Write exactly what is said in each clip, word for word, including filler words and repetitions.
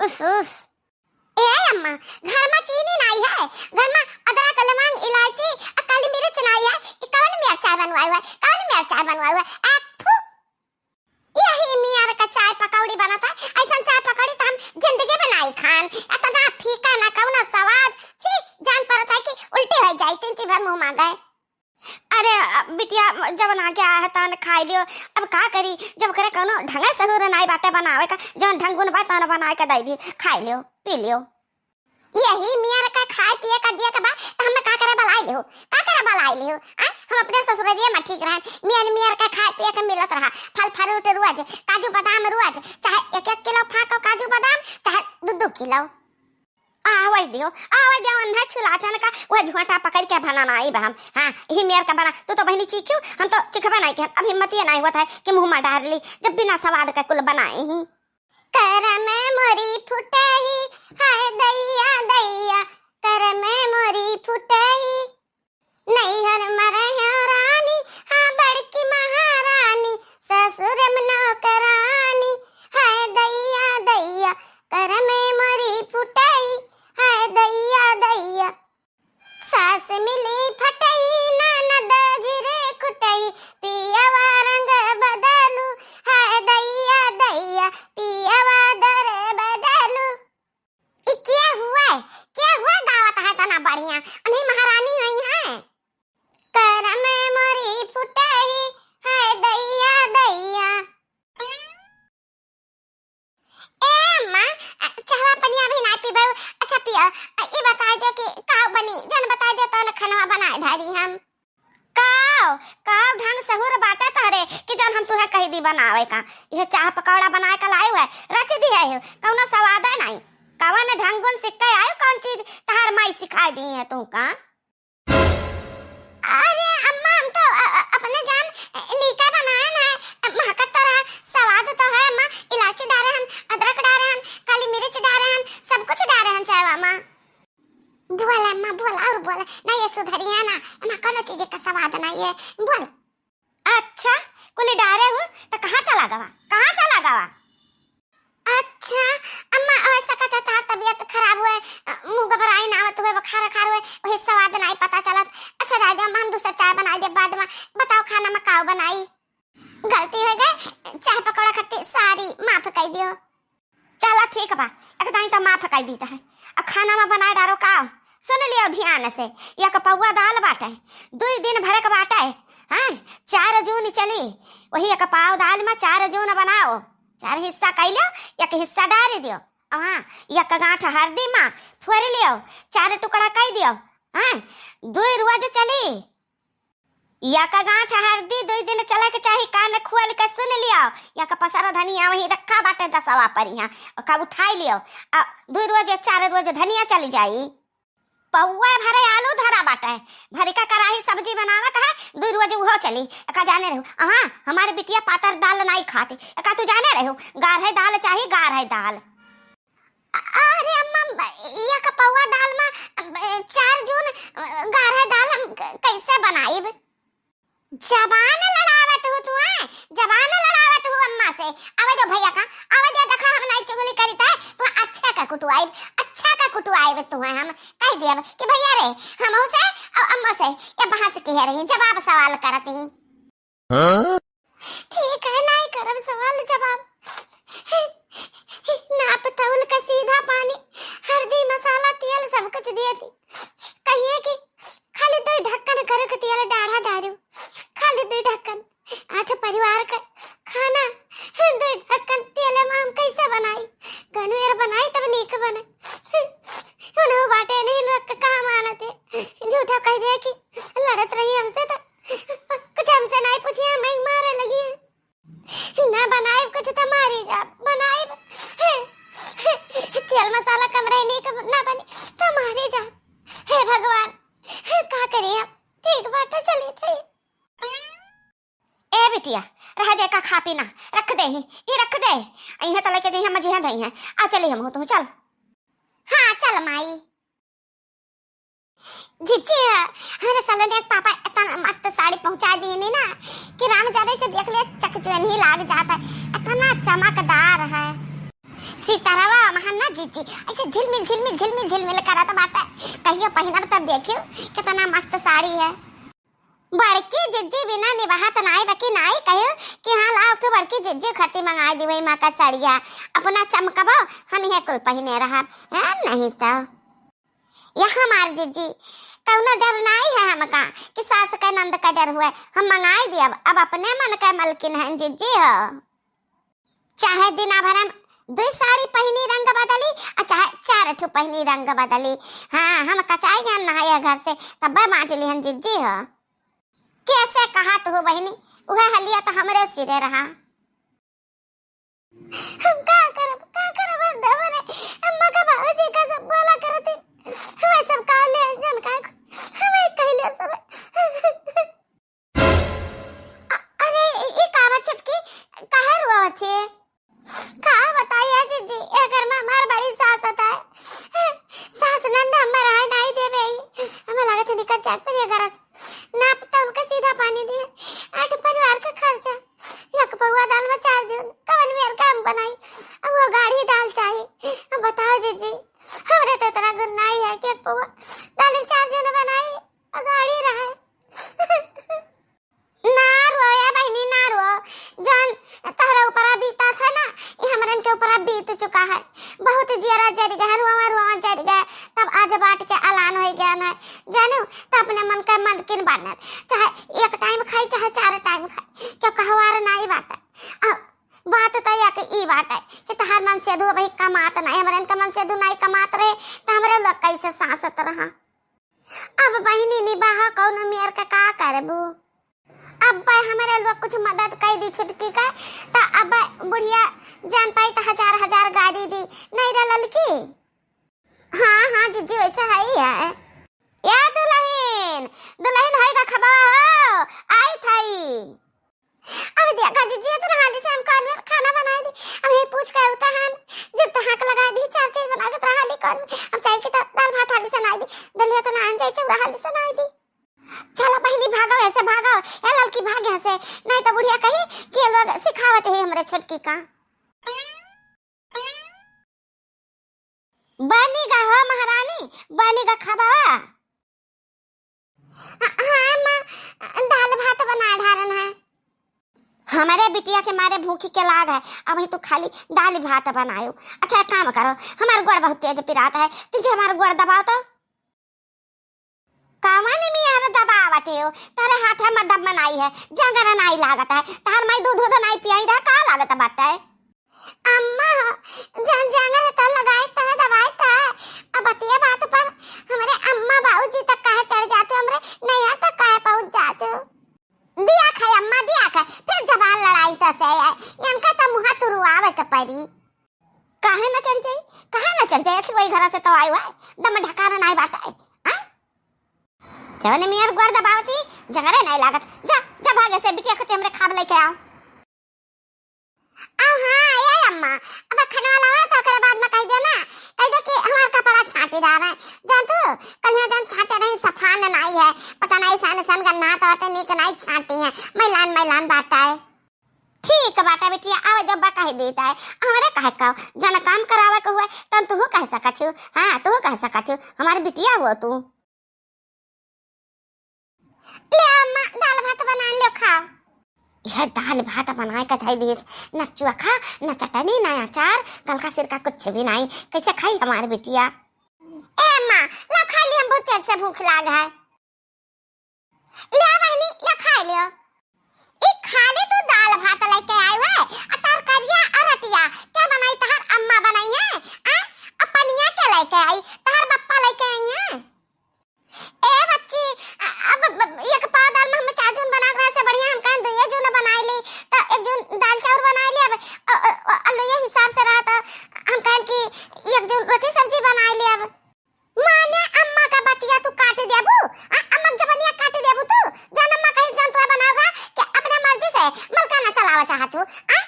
उफ, उफ। ए अम्मा, घर मा चीनी नाई है, घर मा अदरक, लवंग, इलायची, आ काली मिर्च नाई है, ई कवन मेर चाय बनवाए हुआ है, कवन मेर चाय बनवाए हुआ है, आ, थू। यही मेर का चाय पकौड़ी बनत है, ऐसन चाय पकौड़ी तो हम जिंदगी में नाई खान, इतना फीका ना कौनो स्वाद, छी, जान पड़त है कि उल्टी हो जाई, तीन भर मुँह मा गए। अरे, अ, बिटिया, जवन आगे आया है, तवन खाई लियो। अब का करी, जब करे कौनो ढंगे सहूर नाई बाटे बनावे का, जवन ढंगुन बा, तवन बनाए के दई दी, खाई लियो, पी लियो। यही मेर का खाए पिए का दिए के बा, त हमें का करे बलाई लियो, का करे बलाई लियो? आ, हम अपने ससुररिये में ठीक रहन, मेर मेर का खाए पिए के मिलत रहा, फल फ्रूट रोज, काजू बादाम रोज, चाहे एक एक किलो फाँको काजू बादाम, चाहे दू दू किलो। आवै दियो, आवै दियो, अन्हे छुलाचन का वह झोंटा पकड़ के बनानाई बा हम। हाँ, यही मेर का बना, तू तो बहिनी चीखियो, हम तो चिखबे नाई के, अब हिम्मतिये नाई होत है कि मुँह मा डार ली, जब बिना स्वाद का कुल बनाई ही। करम मोरी फुटही, हाय दैया दैया, करम मोरी फुटही। नैहर मा रह्यो रानी, हाँ बड़की महारानी, ससुर मा नौकरानी, हाय दैया दैया, करम मोरी फुटही, हाय दैया दैया। सास मिली फटही, ननद जिरे कुटही, पियवा रंग बदलू, हाय दैया दैया, पियवा दर बदलू। ई के हुए, के हुए गावत है तना बढ़िया? उन्हीं महारानी हुई हैं। करम मोरी फुटही, हाय दैया दैया। ए अम्मा, अ, चहवा पनिया भी ना पीबे। अच्छा पिया, अ, ई बताई दे कि का बनी, जन बताई दे तो न खनवा बनाए ढारी हम। काव, काव ढंग सहूर बाटे तहरे कि जौन हम तुहे कही दी बनावे का। यह चाह पकौड़ा बनाए का लाई हुए, रच दी है, कौनो स्वाद है नहीं। कवन ढंगुन सिक्के आयो, कौन चीज तहार माई सिखाई दी है तू का? अरे अम्मा, हम तो, अ, अ, अपने जान, अ, नीका बनाए ना है, अ, महकत तो रहा, स्वाद तो है अम्मा, इलायची डारे हन, अदरक डारे हन, काली मिर्च डारे हन, सब कुछ डारे हन चाय अम्मा। बोल अम्मा, बोल, और बोल। ना ये सुधरिया ना, अम्मा, कोनो चीज का स्वाद ना ये। बोल। अच्छा, कुली डारे हूँ, तो कहाँ चला गवा? कहाँ चला गवा? अच्छा, अम्मा, हो सकत है तार तबियत खराब हुए, अ, मुँह घबराई ना आवत हुए, बुखार उखार हुए, वही स्वाद नाई पता चलत। अच्छा, जाए दे अम्मा, हम दूसरा चाय बनाई दे बाद में। बताओ खाना में काव बनाई? गलती हो गए, चाय पकौड़ा खातिर sorry, माफ कर दियो। चला ठीक बा, एक दाई तो माफ कर दीता है। अब खाना में बनाए डारो का? सुन लियो ध्यान से, एक पौवा दाल बाटे, दुई दिन भरे के बाटे, हाँ, चार जून चली, वही एक पाव दाल में चार जून बनाओ, चार हिस्सा कर लो, एक हिस्सा डाल दियो, हाँ, एक गांठ हरदी में फोड़ लियो, चार टुकड़ा कर दियो, हाँ, दुई रोज चली। या का गांठ हरदी दुई दिन चले के चाही, कान खोल के सुन लियो। या का पसरा धनिया वहीं रखा बाटे दसवा परिया, ओका उठाई लियो। आ दुई रोज या चार रोज धनिया चली जाई। पौवा भरे आलू धरा बाटे, भरी का कराही सब्जी बनावत है, दुई रोज उहो चली। एका जाने रहू, हाँ, हमारी बिटिया पातर दाल नाई खाती। एका तू जाने रहू, गाढ़े दाल चाही, गाढ़े दाल। अरे अम्मा, ब-, या का पौवा दाल में, ब-, चार जून, अ, गाढ़ा दाल हम क-, कैसे बनाइब? जबान लड़ावत हूँ तू, हैं? जबान लड़ावत हूँ अम्मा से। आवे दो भैया का, आवे दो, देखा हम नाई चुगली करी थे, तू अच्छा का कुटुआइब, अच्छा का कुटुआइब तू है। हम कह दियब कि भैया रे, हमहू से और अम्मा से ये बहस की है रही, जवाब सवाल करत ही। हाँ? ठीक है, नाई करब सवाल जवाब। नाप तौल का सीधा पानी, हरदी, मसाला, तेल सब कुछ दिए थी। कहिए कि खाली दुई ढक्कन करे के तेल डाढ़ा डारू, खाली दुई ढक्कन। आठ परिवार का खाना दुई ढक्कन तेल में हम कैसे बनाई? गनवेर बनाई तब नीक बने। उन्हों बाटे नहीं लोग का कहाँ मानते, झूठा कह दिया कि लड़त रही हमसे तो कुछ हमसे नाई पूछी, हमें मारे लगी है। ना बनाइब कुछ तो मारी जा, बनाइब। तेल मसाला कम रहे, नीक ना बनी तो मारी जा। हे भगवान, का करी अब? ठीक बाटे, चली थे। ए बिटिया, रह दे का खा पी ना, रख दे ही, ये रख दे। अइहे तो लेके जइहे, मजिहे धइहे। आ चली हम हो तू, चल। हाँ, चल माई। जीजी, हमरे सलोनिया के पापा इतना मस्त साड़ी पहुंचा दिए नी ना कि राम जाने से देख ले चकचोन्ही लाग जात है, इतना चमकदार है। सितरवा महन ना जिज्जी, ऐसे झिलमिल, झिलमिल, झिलमिल, झिलमिल करत बाटे। कहियो पहिनब त देखियो, कितना मस्त साड़ी है। बड़की जिज्जी बिना निभात नाई, बाकी नाई कहियो कि हाँ, लाओ, एक ठो बड़की जिज्जी खातिर मंगाई दी, वही माँ का सड़िया। अपना चमकबो, हम ये कुल पहिने रहब, हैं? नहीं तो। यह हमार जिज्जी, कौनो डर नाई है हमका कि सास के नंद का डर हुए, हम मंगाई दियब, अब अपने मन के मलकिन हैं जिज्जी हो। चाहे दिना भर में दुई साड़ी पहिनी रंग बदली, आ चाहे चार ठो पहिनी रंग बदली। हाँ, हम कचाई गए नहाए घर से, तब्बे बांट लिहन जिज्जी हो। कैसे कहत हो बहिनी, उहे हलिया तो हमरे सिरे रहा। हम का करब, का करब, हर दम रे अम्मा का बाबूजी का सब बोला करती। हमें सब का ले जन का, हमें कहले सब। अ-, अरे, ई का बा छोटकी, काहे रोवत है? का बताई है जिज्जी, ए घर में हमार बड़ी सास होता है। सास नंद हमार आए नहीं देवे ही। हमें लागत है निकल जाए पर ये घर से। ना पता उनका सीधा पानी दिए। आज परिवार का खर्चा। एक पौवा दाल में चार जून, कवन मेर का हम बनाई? अब वो गाढ़ी दाल चाहिए। अब बताओ जिज्जी, हमरे तो इतना गुण नहीं है कि एक पौवा दाल में चार जून बनाई, और गाढ़ी रहे। ना रो ए बहिनी, ना रो। जौन तोहरे ऊपरा बीतत है ना, ई हमरन के ऊपरा बीत चुका है। बहुत जियरा जरि गया, रुआवा रुआवा जरि गया, तब आज बाँट के अलान होइ गया ना। जानू, त अपने मन का मलकिन बनत, चाहे एक टाइम खाई, चाहे चार टाइम खाई, क्यों कहवार नाई बाटे। अब बात तो एक ई बाटे कि तहार मनसेधू अबही कमात नाई, हमरन का मनसेधू नाई कमात रहे, त हमरे लोग कैसे साँसत रहा? अब बहिनी निबाह कौनो मेर के का करबू? अब भाई हमरे लोग कुछ मदद कई दी छुटकी का, त अब बुढ़िया जान पाई त हजार हजार गारी दी, नहीं रे ललकी? हाँ, हाँ, जिज्जी, वैसे है ही है। या दुलहिन, दुलहिन है का खबा हो? आई थाई। अब देखा जिज्जी, इतना हाली से हम कौन में खाना बनाई दी। अब ये पूछ के उता हन, जब तो हाक लगाई दी, चार चीज बना के तोरा हाली कौन में। अब चाय के तो दाल भात हाली से बनाई दी, दलिया तो नान जाए, चौरा हाली से बनाई दी। चला बहिनी, भागो ऐसे भागो, ए ललकी, भाग यहाँ से, नहीं तो बुढ़िया कही कि ये लोग सिखावत है हमरे छोटकी का। बनी गा हो महारानी, बनी गा खबवा। हाँ अम्मा, दाल भात बना ढारन है। हमरे बिटिया के मारे भूखी के लाग है, अबही तू खाली दाल भात बनायो। अच्छा, एक काम करो, हमार गोड़ बहुत तेज पिरात है, तुझे हमार गोड़ दबाओ तो। कवन मेर दबावत हो? तोरे हाथ में दम नाई है, जंगर नाई लागत है, तोहर माई दूध उध नाई पियाई रहा, का लागत बाटे? अम्मा हो, जन जंगर तो लगाई तो है, दवाई तो है। अब बतिया बात पर हमरे अम्मा बाबूजी तक काहे चढ़ जाते हो, हमरे नैया तक काहे पहुँच जाते हो? दिया खाए अम्मा, दिया खाए, फिर जबान लड़ाई तो से है, इनका तो मुँह तुरुआवे के पड़ी। काहे न चढ़ जाई, काहे न चढ़ जाई? आखिर वही घरा से तो आयो है, दम ढकारा नाई बाटे, आय? जवन मेर गोड़ दबावती, जंगरे नाई लागत। जा, जा भागे से बिटिया खातिर हमरे खाब लेके आओ। आओ हाँ, ए अम्मा, अब खनवा लावा तो ओकरे बाद में कह देना, कह दे कि हमार कपड़ा छाटी रहा है। जान तू, कल यहाँ जान छाटे नहीं, सफान नाई है, पता नहीं सन सन गन्ना तो आटे नीक नाई छाटी है, मैलान मैलान बाटा है। ठीक बाटे बिटिया, आवे जब बा कह देता है, हमरे कहे का, जन काम करावे के हुए, तन तू कह सकत हो, हाँ, तू कह सकत हो, हमारी बिटिया हो तू। ले अम्मा, दाल भात बना लो, खाओ। यह दाल भात बनाए के धई दिस, न चोखा, न चटनी, न अचार, कलका सिरका कुछ भी नहीं, कैसे खाई हमारी बिटिया? ए अम्मा, ला खा ली, हम बहुत तेज से भूख लाग है। ले बहिनी, ले खाए ले। ई खाली तू दाल भात लेके आई है, आ तरकारिया आ रतिया के बनाई, तहार अम्मा बनाई है, आ? आ पनिया के लेके आई, तहार बप्पा लेके आई है। ए बच्ची, अ-, अब ब-, एक पाव दाल में हम चार जून बना रहा से बढ़िया हम कहें दुइये जून बनाई ली, तो एक जून दाल चाउर बनाई ली, अब अ-, अ-, अ-, अल्लू ये हिसाब से रहा तो हम कहें कि एक जून रोटी सब्जी बनाई ली अब। माने अम्मा का बतिया तू काट देबू? आ, अम्मा के जबनिया काट देबू तू? जान अम्मा कहीं जान तू बनाओगा कि अपने मर्जी से मलकाना चलावा चाहत हूँ, आ?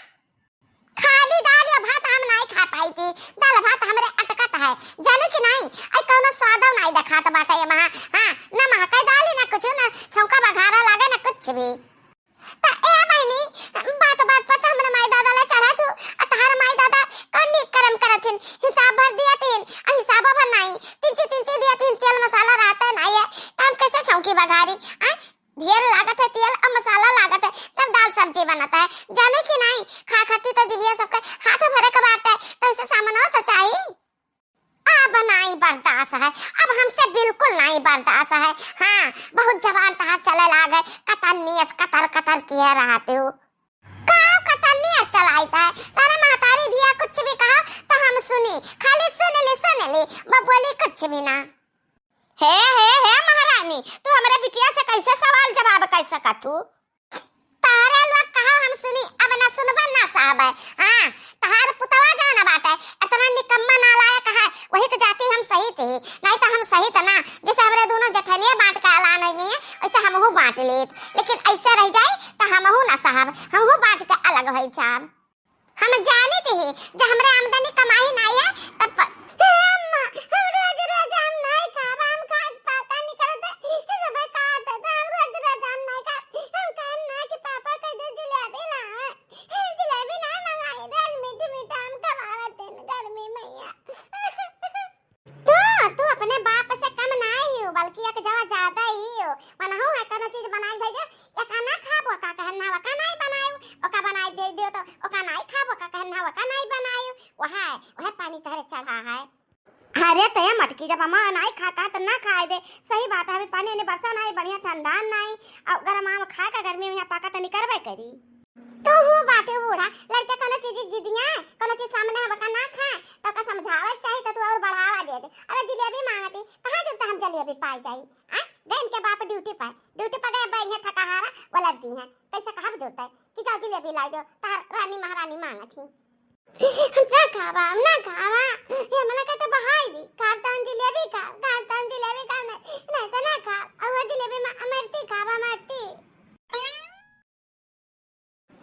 खाली दाल या भात हम नाई खा पाई थी, दाल भात हमरे अटकत है, जाने कि नाई? आई कौनो स्वादो नाई देखात बाटे ये महा, हाँ, ना महकाई दाल ही, ना कुछ, ना छौंका बघारा लागे, ना कुछ भी। त ए बहिनी, बात बात पर त हमरे माई दादा ला चढ़ा तू, आ तहार माई दादा कौन नीक कर्म करत है, अब हमसे बिल्कुल नाहीं बर्दाश्त है। हाँ, बहुत जबान तहार चले लागे, कतरनियस कतर कतर किहे रहत हो। का कतरनियस चलाइत है? तोरे महतारी धिया कुछ भी कहा तो हम सुनी, खाली सुन ली, सुन ली, बस बोली कुछ भी ना। हे, हे, हे महारानी, तू हमरे बिटिया से कैसे सवाल जवाब कर सकत हू? तहरे लोग कहा हम सुनी, अब ना सुनबे ना सहबे। हाँ, तहार पुतवा जाना बाटे, इतना निकम्मा नालायक है, वही के जाति हम सहित ही, नाहीं तो हम सहित ना, जैसे हमरे दोनों जेठनिया बांट के अलान होइ गई है, वैसे हमहू बांट लेत, लेकिन ऐसे रह जाई तो हमहू ना सहब, हमहू बांट के अलग होइ जाब। हम जानित ही, जब हमरे आमदनी कमाई नाहीं है, तब प-, हे अम्मा, हम रोज रोज हम नाहीं खाब, हम खाए के पता नहीं करत है, सब खात है, तो हम रोज रोज हम नाहीं खाब, हम कहन ना कि पापा कह दे जिलेबी लावे, जिलेबी ना मंगाई दे, मीठ मीठ आम खवावत दिन गर्मी मैया। तू, तू अपने बाप से कम नाहीं हो, बल्कि एक जवा ज्यादा ही हो। मनहू है, कोनो चीज बनाए के भेजे, एका ना खाब, ओका कहन ना, ओका नाहीं बनायो, ओका बनाए दे दियो तो, ओका नाहीं खाब, ओका कहन ना, ओका नाहीं बनायो। वह है, वह पानी तहरे चढ़ा है। अरे तय मटकी, जब अम्मा नाहीं खाता तो ना खाए दे। सही बात है, अभी पानी नहीं बरसा नाहीं, बढ़िया ठंडा नाहीं, और गरम आम खा के गर्मी में यहाँ पाका तो निकरबे करी। तू हूँ बाटे बूढ़ा, लड़के कोनो चीज जिदिया, कोनो चीज सामने हम का ना खाए, तो का समझावे चाही तो तू और बढ़ावा दे दे। अरे जिलेबी मांगती, कहाँ जरूरत हम जलेबी पाए जाई? आ, गए इनके बाप ड्यूटी पर, ड्यूटी पर गए, बैठे थका हारा, वो लग दी है। कैसे कहा जरूरत है कि जाओ जिलेबी लाई दो, तार रानी महारानी मांगत ही। ना खावा, ना खावा, ये मना कहते बहाई दी, खाब तन जिलेबी खाब, खाब तन जिलेबी खाब, नहीं, नहीं तो ना खाब, और वो जिलेबी मा-, मरती खावा, मरती।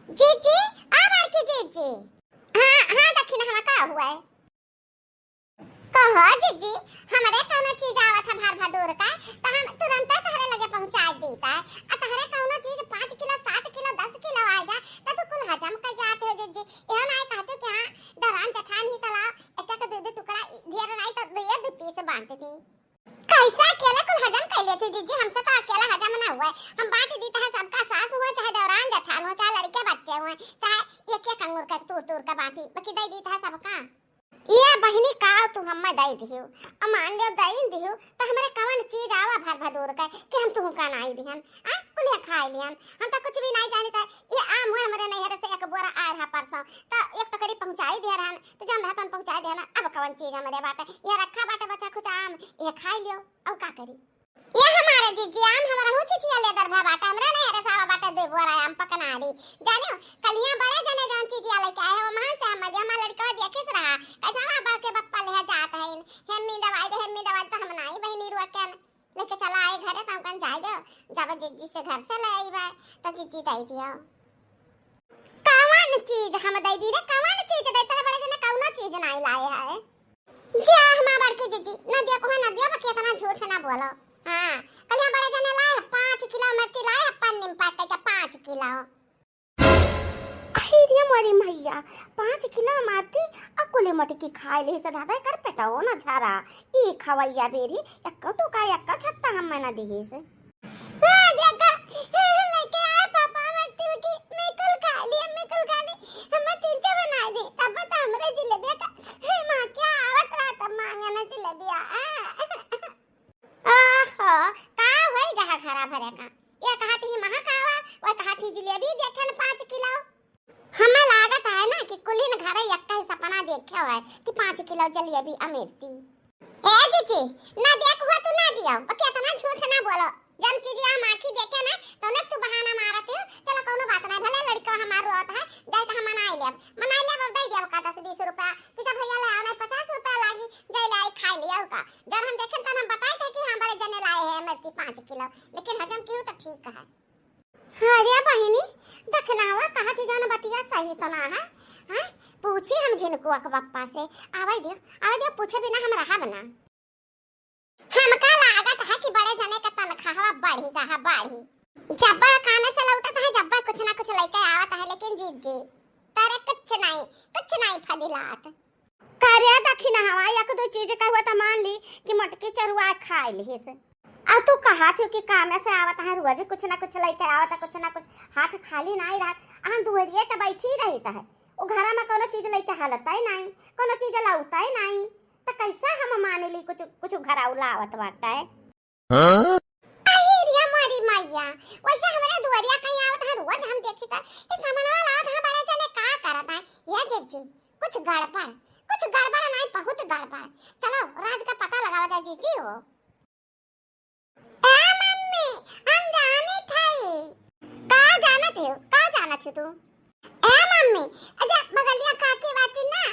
जीजी, आ बड़की जीजी। हाँ, हाँ, दखिनहवा का हुआ है? कहो जीजी, हमरे कौनो चीज आवत है भर भदूर का, त हम तुरंते तहरे लगे पहुँचाइ दीत है। आ तहरे कौनो चीज पाँच किलो, सात किलो, दस किलो आ जाए, त तू कुल हजम कर जात हो जीजी। एहो नाई कहते कि हाँ, दरान जेठान ही तलाव, एक एक दू दू टुकड़ा, ढेर नाई तो दुए दू पीस बांट दी। कैसे अकेले कुल हजम कर लेती जीजी? हमसे तो अकेला हजम ना हुआ है। हम बांट दीत है सबका, सास हुआ चाहे दौरान जेठान हो, चाहे लड़के बच्चे हुए, चाहे एक एक अंगूर का तूर तूर का बांटी, बाकी दे दीत है सबका। ये बहिनी का तू हमें दे दियो, अब मान लियो दे दियो, तो हमरे कवन चीज आवा भर भदूर के कि हम तुहू का नाई दिहन, आ? कुलिया खाए लिहन, हम तो कुछ भी नाई जानित है। ये आम हुए हमरे नैहर से एक बोरा आए रहा परसों, तो एक टोकरी पहुँचाई दे रहन, तो जौन रहतन पहुँचाई देना, अब कवन चीज हमरे बाटे, ये रखा बाटे बचा कुछ आम, ये खाई लियो, अब का करी? ये हमारे जीजी आम हमरा हूँ चिचिया ले दरभा बाटे, हमरे नैहर से आवा बाटे दे बोरा आम पकनारी। जानियो, कलिया बड़े जने जौन चीजिया लेके आए हो, वहाँ से हम मजे, हमार लड़का देखिस रहा, कैसा वहाँ बड़के बप्पा ले जात है, हेम्मी दवाई दे, हेम्मी दवाई दे, तो हम नाई बहिनी रुआ के लेके चला आए घरे, तो हम कहन जाए दो, जब जीजी से घर से ले आई बा, तो जीजी दे दियो। कवन चीज हम दे दी रे, कवन चीज दे, तेरे बड़े जने कौनो चीज नाई लाए है। जा हमार बड़की जीजी, ना दिया कोहे ना दिया, बाकी इतना झूठ ना बोलो। हाँ, कल हम बड़े जने लाए हैं, पाँच किलो मिर्ची लाए हैं, पन्नी में पैक करके पाँच किलो। अरे रे मोरी मैया, पाँच किलो मिर्ची और कुले मटकी खाए ले से दादा कर पेटवो ना झरा। ई खवैया बेरी, एक टुका एक छत्ता हम ना दिहिस। हाँ, देखा, लेके आए पापा मट्टी की, मैं कुल खा ली, मैं कुल खा ली, हम तीन चार बना दी, तब तो हमरे जिलेबिया का, माँ क्या आवत रहा तब मांगा ना जिलेबिया। आहो, का होई गहा घरा भरे का? ये कहा थी महा कावा, वो कहा थी जिलेबी देखे न पाँच किलो। हमें लागत है ना कि कुलीन घरे यक्का ही सपना देखे हुए कि पाँच किलो जलेबी अमेरती। ए जीजी, ना देख हुआ तू ना दियो, बाकी इतना झूठ ना बोलो। जब चीज हम आँखी देखे ना, तो उन्हें तू बहाना मारत हो। चलो कौनो बात ना, भले लड़का हमार रोत है, जाए तो हम मनाई लेब, मनाई लेब, अब दे देब का दस बीस रुपया, कि जब भैया ले आवे पचास रुपया लागी, जाए ले आई खाई लिया का। जब हम देखे तब हम बताए थे कि हाँ बड़े जने लाए हैं मिर्ची पाँच किलो, लेकिन हजम की हो तो ठीक है। हाँ रे बहिनी, दखिनहवा कहत ही जौन बतिया सही तो ना है, हैं? पूछी हम झिनकुआ के बप्पा से, आवे दियो, आवे दियो, पूछे बिना हम रहब ना। हमका लागत है कि बड़े जने का तनख्वाहवा बढ़ी गा है, बढ़ी। जब्बा कामे से लौटत है, जब्बा कुछ ना कुछ लेके आवत है, लेकिन जीजी, तारे कुछ नहीं, कुछ नहीं फदिलात। करे दखिनहवा, एक दो चीज का हुआ त मान ली कि मोटकी चरुआ खाए लिहिस। अब तू कहा थी कि कामे से आवत है, रोज कुछ ना कुछ लेके आवत है, कुछ ना कुछ हाथ खाली नाई रहत। हम दुहरिए के बैठी रहित है, वो घरा में कोनो चीज लेके हालत है नाई, कोनो चीज लाउत है नाई। त कैसा हम माने ली कुछ, कुछ घराउला आवत बाटे? हाँ? अरे रे मोरी मैया, वैसे हमरे दुआरिया कहीं आवत है, रोज हम देखी त ई सामनवा लावत है, बड़े जने का करत है? ये जीजी, कुछ गड़बड़, कुछ गड़बड़ नहीं, बहुत गड़बड़। चलो, राज का पता लगावा जाए जीजी हो। ए मम्मी, हम जानत हई। का जानत हो, का जानत हो तू? ए मम्मी, अच्छा बगलिया काकी बाटी ना,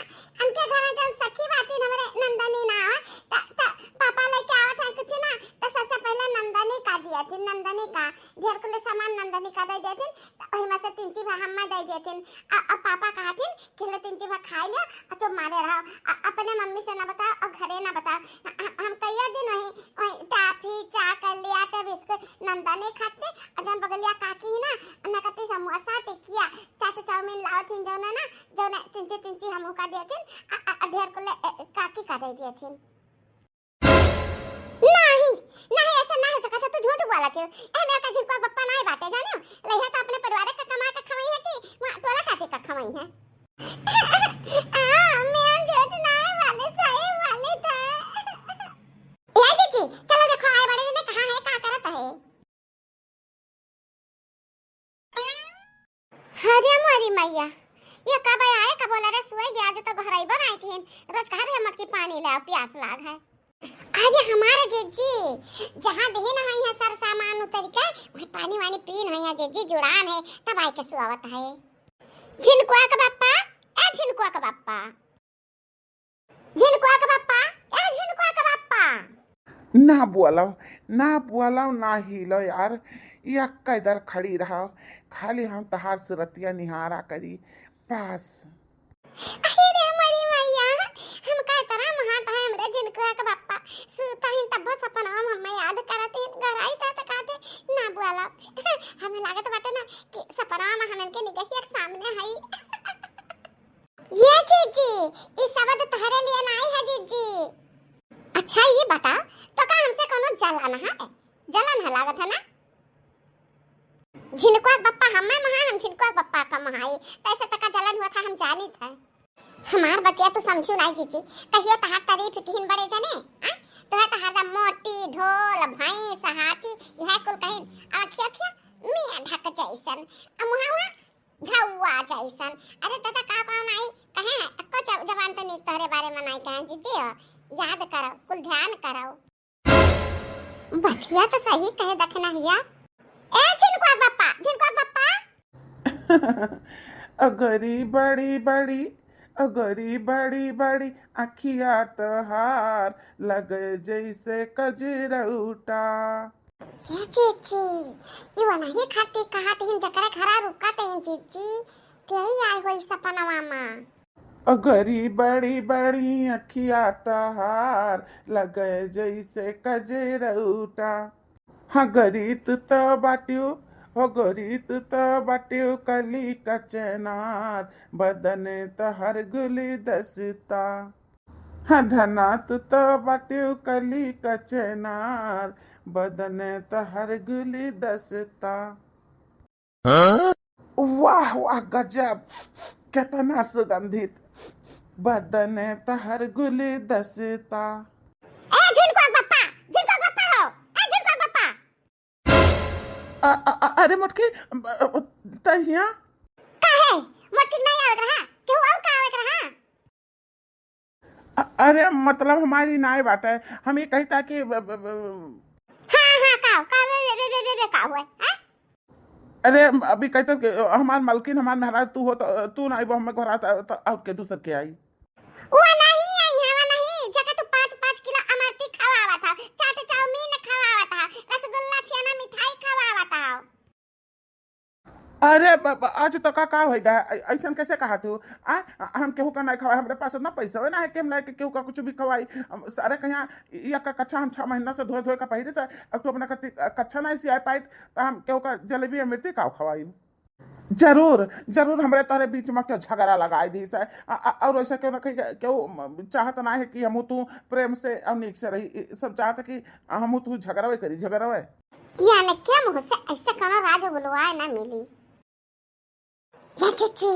उनके घर जन सखी बाटी हमरे नंदनी ना, त, त पापा लेके आवत है कुछ ना, त सबसे पहले नंदनी का दिया थी, नंदनी का, ढेर कुल सामान नंदनी का दे दिया थी, त ओही में से तीन चीज हम्मा दे दिया थी। आ, आ पापा कहा थी कि ले तीन चीज खाई लिया, आ चुप मारे रहो, आ, अपने मम्मी से ना बताओ और घरे ना बताओ। ह-, ह-, हम कई दिन वही, वही टाफी, चॉकलेट, बिस्कुट नंदनी खाते, और जन बगलिया काकी ही ना, ना कती समोसा, टिकिया, चाट, चाउमीन लावत हिन जौन ना, जौन तिंची, तिंची हमहू का देतिन, आ, आ, आ ढेर कुल, ए, ए, काकी का दे देतिन। नहीं, नहीं, ऐसा ना हो सकत है, तू झूठ बोलत हो। ए, मेरे का झिनकुआ के पप्पा नहीं बाटे, जाने? लइहा तो अपने परिवार का कमा के खवाई है कि वहाँ टोला टाटी का खवाई है? आ, मैं झूठ नहीं बोले, सही बोले था। ए जीजी, चलो देखो, आए बड़े जने कहाँ है, का करत है? अरे मोरी मैया, ये कब आए, कब बोला रे, सोए गया, आज तो घर आई बनाई थी, रोज कहा रहे मटकी पानी ले आओ, प्यास लाग है। अरे हमारे जीजी, जहाँ देहे ना है सर सामान उतर के, वही पानी वानी पीन है, जीजी जुड़ान है, तब आए के सुआवत है। झिनकुआ के बप्पा, ए झिनकुआ के बप्पा। झिनकुआ के बप्पा, ए झिनकुआ के बप्पा। ना बोलव, ना बोलव, ना हिलो यार, यक्का इधर खड़ी रहो, खाली हम तहार सुरतिया निहारा करी, बस। अरे रे मोरी मैया, हम का तरह महान भाई हमरे झिनकुआ के बप्पा, सुता ही तब सपना में हमें याद करत ही, घर आई था तो कहते ना बोलव। हमें लागत बाटे ना कि सपना में हमन के निगहिया के सामने हई। ये जीजी, ई शब्द तहरे लिए नाई है जीजी। अच्छा ये बता, तो का हमसे कोनो जलन है? जलन है लागत है ना? झिनकुआ के बप्पा हमें महा, हम झिनकुआ के बप्पा का महाई, तैसे तका जलन हुआ था हम जानित है। हमार बतिया तू समझू नाई जीजी, कहियो तहार तारीफ किहिन बड़े जने, आ? तोहे तो हरदम मोटी, ढोल, भैंस, हाथी, यह कुल कहिन, अखिया अखिया मियाँ ढक जैसन, आ मुहा मुहा झौआ जैसन। अरे दादा, का का नाई कहे हैं? एक्को जब-, जबान तो नीक तोहरे बारे में नाई कहे, जीजी हो, याद करो, कुल ध्यान करो। बतिया तो सही कहे दखना हिया। ए झिनकुआ बप्पा, झिनकुआ बप्पा। अगरी बड़ी बड़ी, अगरी बड़ी बड़ी, अखिया तोहार लगे जैसे कजरौटा। ये जीजी, ये वनही खातिर कहा तहिन जकरा घरा रुका तहिन जीजी, तेही आए होई सपनवा मा। अगरी बड़ी बड़ी अखिया तहार लगे जैसे कजरौटा। हाँ गरी तू त बाट्यू, हो गरी तू त बाट्यू कली कचनार, बदन तहर गुलदस्ता। हाँ धना तू त बाट्यू कली कचनार, बदन तहर गुलदस्ता। वाह वाह गजब, कितना सुगंधित, बदन तहर गुलदस्ता। ए झिनकुआ बप्पा, झिनकुआ बप्पा हो, ए झिनकुआ बप्पा। अ-, अ-, अ-, अरे मोटकी, अ, अ, तहिया? काहे? मोटकी नहीं आवत रहा? केहू और का आवत रहा? अ-, अरे मतलब हमारी नाय बाटे, हम ये कही था कि ब-, ब-, ब-, हाँ, हाँ, का, का, बे, बे, बे, बे, बे, का हुआ, हाँ? अरे अभी कहते कि हमार मलकिन, हमार मेहरारू तू हो, तो तू ना आइबो हमें घरा, तो, तो और के दूसर के आई? वो नहीं आई है, वो नहीं, जगह तू पाँच पाँच किलो अमरती खवावत है, चाट चाउमीन खवावत है, रसगुल्ला छेना मिठाई खवावत है। अरे ब-, ब-, आज तो का, का होई गा? ऐ-, ऐसन कैसे कहा तू? आ, हम केहू का नहीं खवाई, हमरे पास उतना पैसा ना है कि हम लाके केहू का कुछ भी खवाई। हम सारे कहिया, या का कच्छा हम छह महीना से धोए धोए का पहिरे थे, अब तू अपना कति-, कच्छा नहीं सियाए पाइत, तो हम केहू का जलेबी अमरती का खवाई? जरूर, जरूर हमरे तोहरे बीच में क्यों झगड़ा लगाई दी से। आ, आ, और ऐसा क्यों ना कही, क्यों चाहत ना है कि हमहू तू प्रेम से और नीक से रही, ई सब चाहत कि हमहू तू झगड़वे करी, झगड़वे। याने के मुँह से ऐसे कोनो राज बुलवाए ना मिली। या जीजी,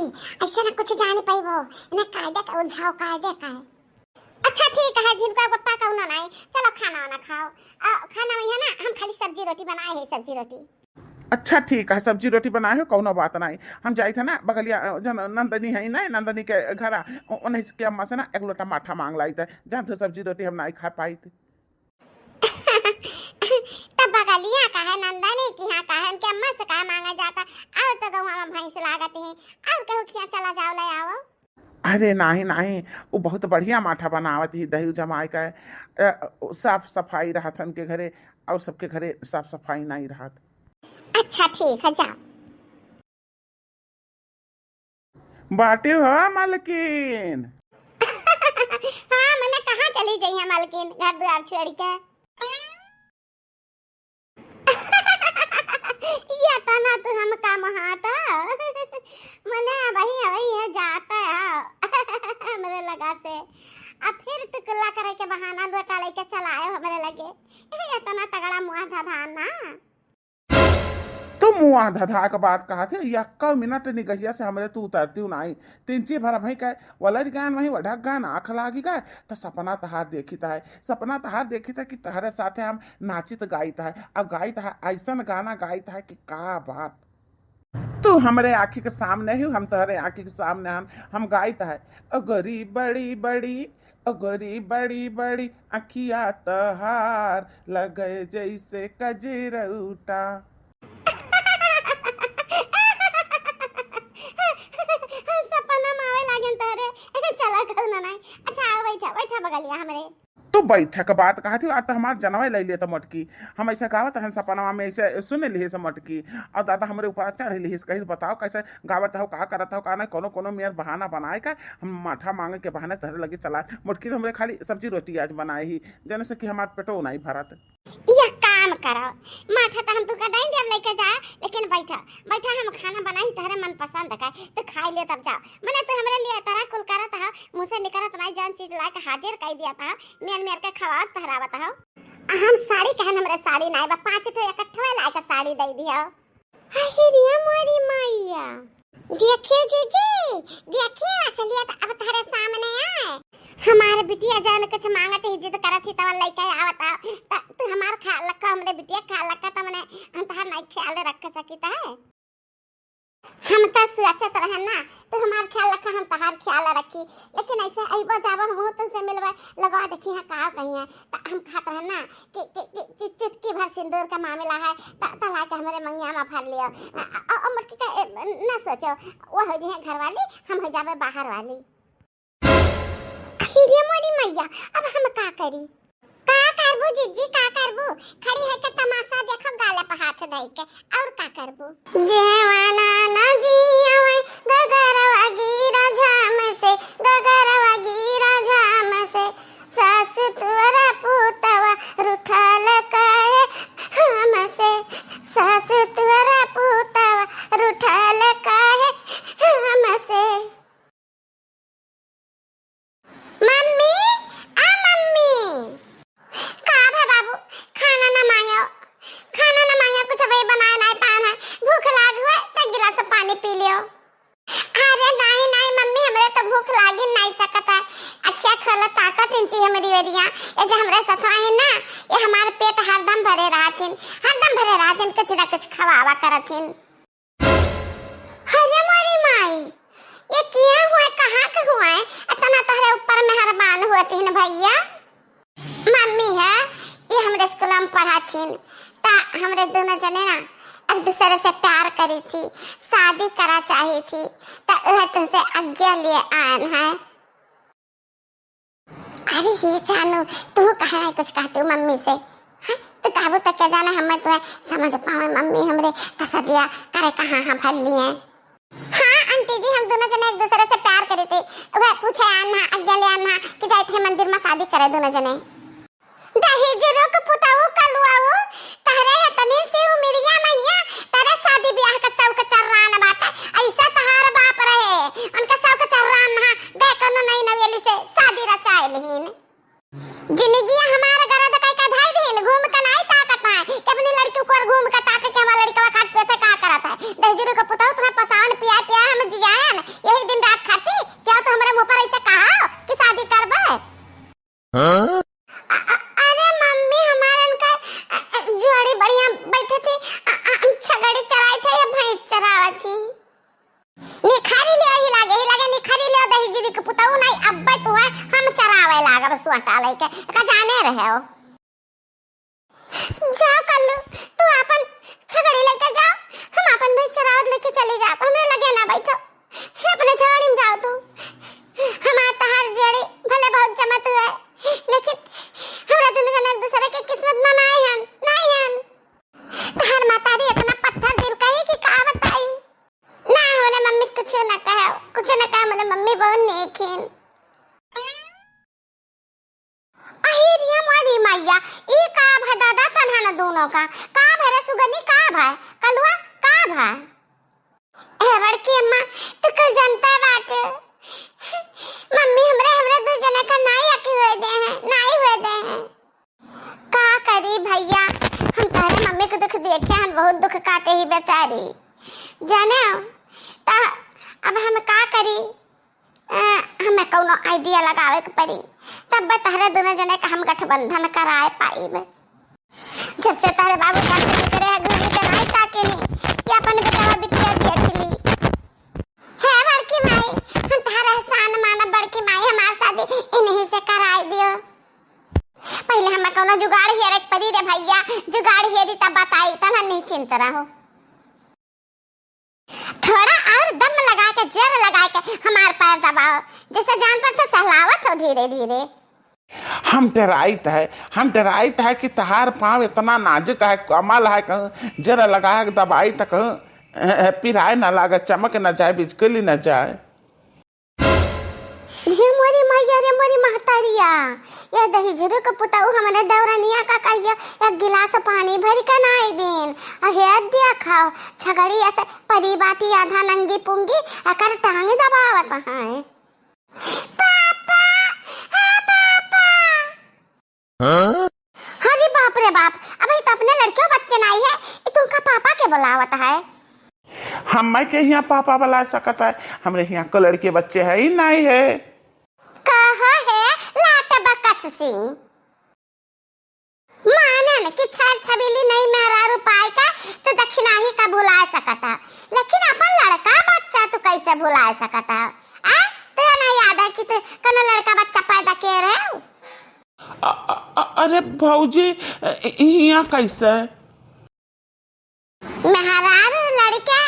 ऐसे ना कुछ जान पाइबो, ना कायदे का उलझाओ, कायदे का है। अच्छा ठीक है, झिनका पप्पा कौनो नाई, चलो खाना वाना खाओ। अ, खाना वही है ना, हम खाली सब्जी रोटी बनाए हैं, सब्जी रोटी। अच्छा ठीक है, सब्जी रोटी बनाए हो, कौनो बात नाई। हम जाइत है ना बगलिया, अ, जन नंदनी है ना, नंदनी के घर आ, उ-, उन्हीं के अम्मा से ना एक लोटा माठा मांग लाइत है। जान तो सब्जी रोटी हम नाई खा पाइत। तब बगलिया का है नंदनी की यहाँ का है, उनके अम्मा से का मांगा जाता? और तो गौवा में भैंस लागत है, और कहूँ खिया चला जाओ, ले आओ। अरे नाही, नाही, उ बहुत बढ़िया माठा बनावत ही, दही जमाए का, अ, साफ सफाई रहत हन के घरे, और सबके घरे साफ सफाई नाही रहत। अच्छा, ठीक है, जाओ। बाटे हो, मालकिन। हाँ, मने कहाँ चली जइहे, मालकिन, घर दुआर छोड़ के? ये तना तू हमका महात। मने अबही, अबही है जात है हमरे लगा से। अब फिर तू कुल्ला करे के बहाना लोटा लेके चलाए हमरे लगे। ये तना तगड़ा मुआ धधान ना। तू मुआ धधा के बात कहत है, यक्का मिनट निगहिया से हमरे तू उतरती नाही। तीन ची भर भई के वलर गान वही वढक गान आँख लागी गए, त सपना तहार देखित है, सपना तहार देखित है कि तहरे साथे हम नाचित गाइत है। अब गाइत है, ऐसन गाना गाइत है कि का बात। तू हमरे आँखी के सामने ही, हम तहरे आँखी के सामने हम, हम गाइत है। ओ गोरी बड़ी बड़ी, ओ गोरी बड़ी बड़ी अँखिया तहार, लगे जैसे कजरौटा। सपना में आवे लागेन तहरे। चला कौनो नाही। अच्छा, आओ, बैठा, बैठा बगलिया हमरे। तू बैठे के बात कहत ही, आज तो हमार जनवे ले लिए तो मोटकी। हम ऐसे गावत रहन सपनवा में, ऐसे सुन लिहिस मोटकी। और दादा हमरे ऊपर चढ़ लिहिस, कहिस, "बताओ कैसे गावत हो, का करत हो, का नहीं।" कोनो कोनो मेर बहाना बनाए का हम माठा मांगे के बहाने तहरे लगे चला। मोटकी तो हमरे खाली सब्जी रोटी आज बनाए ही, जने से कि हमार पेटो नाही भरत। यह काम करो, माठा तो हम तुका दई देब लेके जा, लेकिन बैठा, बैठा, हम खाना बनाई तहरे मनपसंद का, तो खाई ले तब जाओ। मने तो हमरे लिए तरह कुल करत हो, मुँह से निकरत नाही, जौन चीज लाके हाजिर कई दिया था, मेर मेर के खवावत पहरावत हो। हम साड़ी कहन, हमरे साड़ी नाही बा, पाँच ठो इकट्ठे लाके साड़ी दई दियो। अहि रे मोरी मैया। देखिए जीजी, देखिए असलियत अब तहरे सामने आए। हमार बिटिया जौन कुछ मांगत ही, जिद करत ही, तवन लइके आवत हो। त तू हमार ख्याल रखो, हमरे बिटिया ख्याल रखो, त मने हम तहार नाही ख्याल रख सकित है। हम त सोचत रहन ना, तू हमार ख्याल रखा, हम तहार ख्याल रखी, लेकिन ऐसे अइबो जाबो, हमहू तुमसे मिलबे, लगवा देखी हाँ का कही है, त हम कहत रहन ना कि, कि, कि, कि चुटकी भर सिंदूर का मामला है, त, त लाके हमरे मंगिया में भर लियो। अ, अ, अ, मोटकी का, ए, न सोचो, वो हो जी है घर वाली, हम हो जाबे बाहर वाली। अरे मोरी मैया, अब हम का करी? का करबू जिज्जी, का करबू? खड़ी है के तमाशा देखो, गाले पे हाथ धई के, और का करबू? जेवना न जियवे, गगरवा गिरा झाम से, गगरवा गिरा झाम से, सास तुअरा पुतवा रूठल काहे हमसे, सास तुअरा पुतवा रूठल काहे हमसे। मम्मी, आ मम्मी। का भा बाबू, खाना ना मांग्यो, खाना ना मांग्यो, कुछ अबे बनाए नाही पान है, भूख लाग हुए त गिलास पानी पी लियो। अरे नाही, नाही मम्मी, हमरे तो भूख लागी नाही सकत है। अखिया खोल ताकत इंची हमरी ओरिया, ये जे हमरे सथवा है ना, ये हमार पेट हरदम भरे रहथिन, हरदम भरे रहथिन, कुछ ना कुछ खवावा करथिन। अरे मोरी माई, ये किया हुआ, कहाँ के हुआ है? इतना तोहरे ऊपर मेहरबान हुआ थी न भैया। मम्मी है, ये हमरे स्कूल में पढ़ा थी, ता हमरे दोनों जने ना एक दूसरे से प्यार करी थी, शादी करा चाही थी, ता वह तुमसे आज्ञा लिए आन है। अरे हे जानू, तू काहे नाही कुछ कहतू मम्मी से? हाँ, तू कहबू तो क्या जाने, हम तुम्हें समझ पावे मम्मी, हमरे तसदिया करे कहाँ हाँ भर लिए। हाँ आंटी जी, हम दोनों जने एक दूसरे से प्यार करे थे, वह पूछे आना, आज्ञा ले आना कि जाए थे मंदिर में शादी करे दोनों जने। दहेजरू के पुतऊ कलुआऊ, तहरे इतनी सी उमिरिया में हिया, तहरे शादी ब्याह का शौक चर्रान बाटे, ऐसा तहार बाप रहे, उनका शौक चर्रान ना, गए कोनो नई नवेली से शादी रचाए लिहिन। जिंदगिया हमार गरद कई का धाई दिहिन, घूम के नाई ताकत है कि अपनी लड़की ऊपर घूम के ताके कि हमार लड़कवा खात पियत है, का करत है। दहेजरू के पुतऊ तुम्हें पसावन पिया पिया हम जियायन, यही दिन रात खाती क्या तो हमरे मुंह पर ऐसे कहा कि शादी करबे? सोटा लइके, का जाने रहे हो। जाओ कल्लू, तू आपन छगड़ी लइके जाओ, हम आपन भैंस चरावत लइके चली जाब, हमरे लगे ना बैठो। हे, अपने छगड़ी में जाओ तू। हमार तहार जोड़ी भले बहुत जमत हुए, लेकिन हमरा दुनू जना एक दूसरे के किस्मत में नाई हन, नाई हन। तहार मतारी इतना पत्थर दिल का ही कि का बताई। ना, हमरे मम्मी कुछ ना कहे, कुछ ना कहे, हमरे मम्मी बहुत नेक हन। अही रे मोरी मैया, ई का भा दादा तन्हा न दोनों का? का भा रे सुगनी, का भा? कलुआ, का भा? ए बड़की अम्मा, तू कुल जनता बाटे। मम्मी हमरे, हमरे दू जना का नाई अकी हुए दे हैं, नाई हुए दे हैं। का करी भैया, हम तोहरे मम्मी के दुख देखे हन, बहुत दुख काटे ही बेचारी। जाने हो, त अब हम का करी? अ, हमें कौनो idea लगावे के पड़ी, तब तहरे दुनो जने के हम गठबंधन कराए पाइब। जब से तहरे बाबू जान के करे है, घूरी के नाई ताके नी, कि अपन बेटवा बिटिया देख ली। हे बड़की माई, हम तहरे एहसान मानब बड़की माई, हमार शादी इन्हीं से कराए दियो। पहले हमें कौनो जुगाड़ हेरे के पड़ी रे भैया, जुगाड़ हेरी तब बताई, तब हम निश्चिंत रहो। थोड़ा और दम लगा के, जोर लगा के हमार पैर दबाओ, जैसे जान पर से सहलावत हो धीरे धीरे। हम डेराइत है, हम डेराइत है कि तहार पाँव इतना नाजुक है, कोमल है, कहूँ जोर लगा के दबाई त कहूँ, ए, ए, पिराए ना लागे, चमक ना जाए, बिजकली ना जाए। रे मोरी मैया, रे मोरी महतारिया, ये दहिजरू के पुतऊ हमरे देवरनिया का कहिया एक गिलास पानी भर के नाई दीन। अहे देखा, छगड़ी ऐसे परी बाटी आधा नंगी पुंगी, एकर टांग दबावत हैं। पापा, हाँ पापा। हाँ? अरे बाप रे बाप, अबही तो अपने लड़कियों बच्चे नाई है, ई तुमका पापा के बुलावत है। हम्मे के हियाँ पापा बुला सकत है, हमरे हियाँ को लड़के बच्चे है ही नाई है। कहा है लाट बकस सिंह, मानन कि छल छबीली नई मेहरारू पाए का तो दक्षिणाही का भुला सकत है, लेकिन अपन लड़का बच्चा तू कैसे भुला सकत है? आ? तो ना याद है कि तू कोनो लड़का बच्चा पैदा किए रहे? अ-, अ-, अ-, अरे भौजी, इ-, इहाँ कैसे? मेहरारू लड़के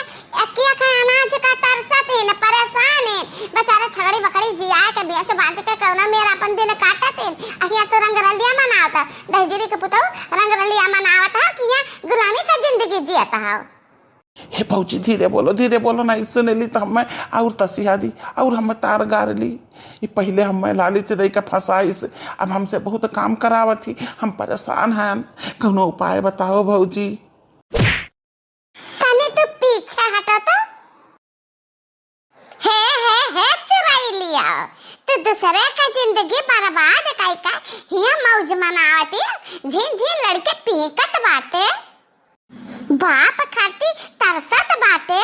एकिया के अनाज का तरसत हैं, परेशान हैं। बेचारे छगड़ी बकरी जियाए के बेच बाच के कौनो मेर अपन दिन काटत हैं। अहिया तो रंगरलिया मनावत है, दहिजरी के पुतऊ रंगरलिया मनावत है कि यहाँ गुलामी का जिंदगी जियत है। हे भौजी, धीरे बोलो, धीरे बोलो, नहीं सुनेली त हम्मे और तसिया दी, और हम्मे तार गार ली। ई पहिले हम्मे लालच दे के फंसाइस, अब हमसे बहुत काम करावत ही, हम परेशान हन, कौनो उपाय बताओ भौजी। तनी तू पीछे हटो तो। हे, हे, हे चुरैलिया, तू दूसरे का जिंदगी बर्बाद कई का हिया मौज मनावती, झिन झिन लड़के पीकत बाटे। बाप खाती तरसत बाटे।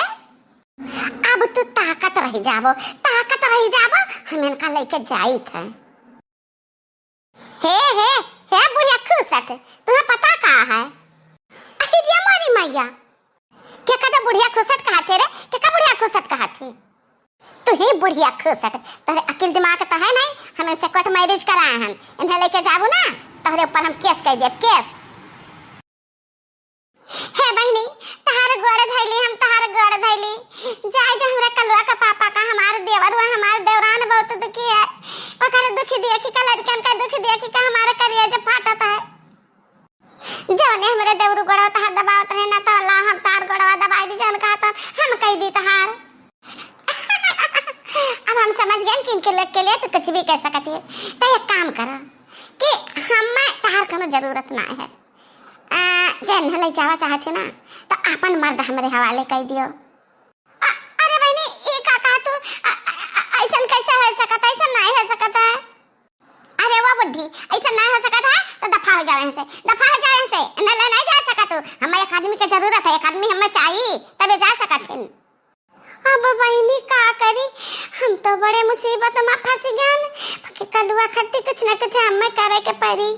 अब तू ताकत रह जाबो, ताकत रह जाबो, हम इनका लेके जाइत है। हे, हे, हे बुढ़िया खुसट, तुम्हें पता का है? अरे रे मोरी मैया, के कदा बुढ़िया खुसट कहा थे रे? के का बुढ़िया खुसट कहा थे? तू ही बुढ़िया खुसट, तोहरे अकिल दिमाग तो है नहीं, हम इनसे court marriage कराए हन, इन्हें लेके जाबू ना, तोहरे ऊपर हम case कर देब, case। हे बहिनी, तहार गोड़ धैली, हम तहार गोड़ धैली। जाए दे हमरा कलुआ का पापा का, हमार देवर हुआ, हमार देवरान बहुत दुखी है। ओकर दुखी देखी का लड़कन का दुखी देखी का हमारे करेज फाटत है। जौने हमरे देवरू गोड़वा तहार दबावत रहे ना तो ला हम तार गोड़वा दबाई दी, जौन कहा तो हम कह दी तहार। अब हम समझ गए कि इनके लोग के लिए तो कुछ भी कह सकती है। तो एक काम करो कि हमें तहार कोनो जरूरत ना है। आ, जे न ले जावा चाहत है ना, तो आपन मर्द हमरे हवाले कर दियो। अ-, अरे बहनी, ये का कहा तू? अ-, अ-, अ-, ऐसन कैसे हो सकत है? ऐसन नहीं हो सकत है। अरे वो बुढ़ी, ऐसन नहीं हो सकत है, तो दफा हो जाओ यहाँ से, दफा हो जाओ यहाँ से। इन्हें ले नहीं जा सकत तू। हमें एक आदमी की जरूरत है, एक आदमी हमें चाहिए, तबे जा सकत है। अब बहनी का करी, हम तो बड़े मुसीबत में फंस गए। बाकी कलुआ खातिर कुछ ना कुछ हमें करे के पड़ी।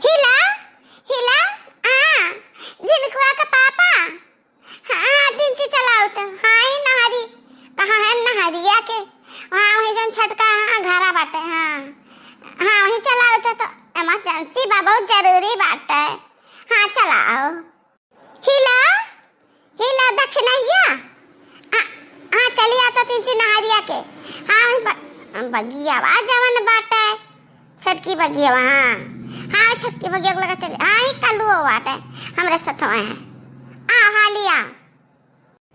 हिला, हिला, आ, झिनकुआ के पापा। हाँ, हाँ, जिंची चलाओ तो। हाँ, ही नहरी। कहाँ है नहरिया के? वहाँ वही जन छटका, हाँ, घरा बाटे, हाँ। इमरजेंसी बा, बहुत जरूरी बाटे। हाँ, चला आओ। हिला, हिला दखिनहिया। आ, हाँ, चली आता तीन चिन्हरिया के। हाँ, वही ब-, बगिया बा जवन बाटे। छोटकी बगिया बा, हाँ। हाँ, छोटकी बगिया के लगे चली। हाँ, ई कलुओ बाटे। हमरे सथवा है। आ, हालिया।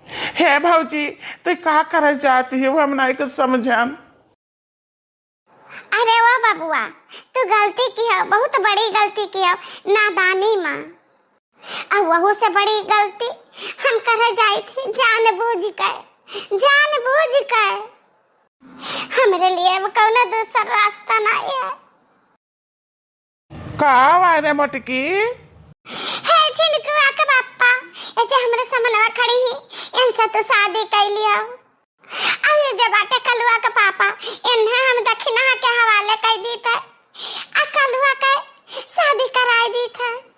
हे भौजी, तू का करे जाती है, वो हम नहीं कुछ समझन। अरे ओ बबुआ, तू गलती किहो, बहुत बड़ी गलती किहो, नादानी मा। अब वहू से बड़ी गलती हम करे जाई थी, जानबूझ के, जानबूझ के। हमरे लिए अब कौनो दूसर रास्ता नहीं है। का हुआ रे मोटकी? हे झिनकुआ के बापा, ये जे हमरे समनवा खड़ी ही, इनसे तू शादी कर लियो। अरे जे बाटे कलुआ के पापा, इन्हें हम दखिनहा के हवाले कर दी थे, आ कलुआ के शादी कराई दी थे।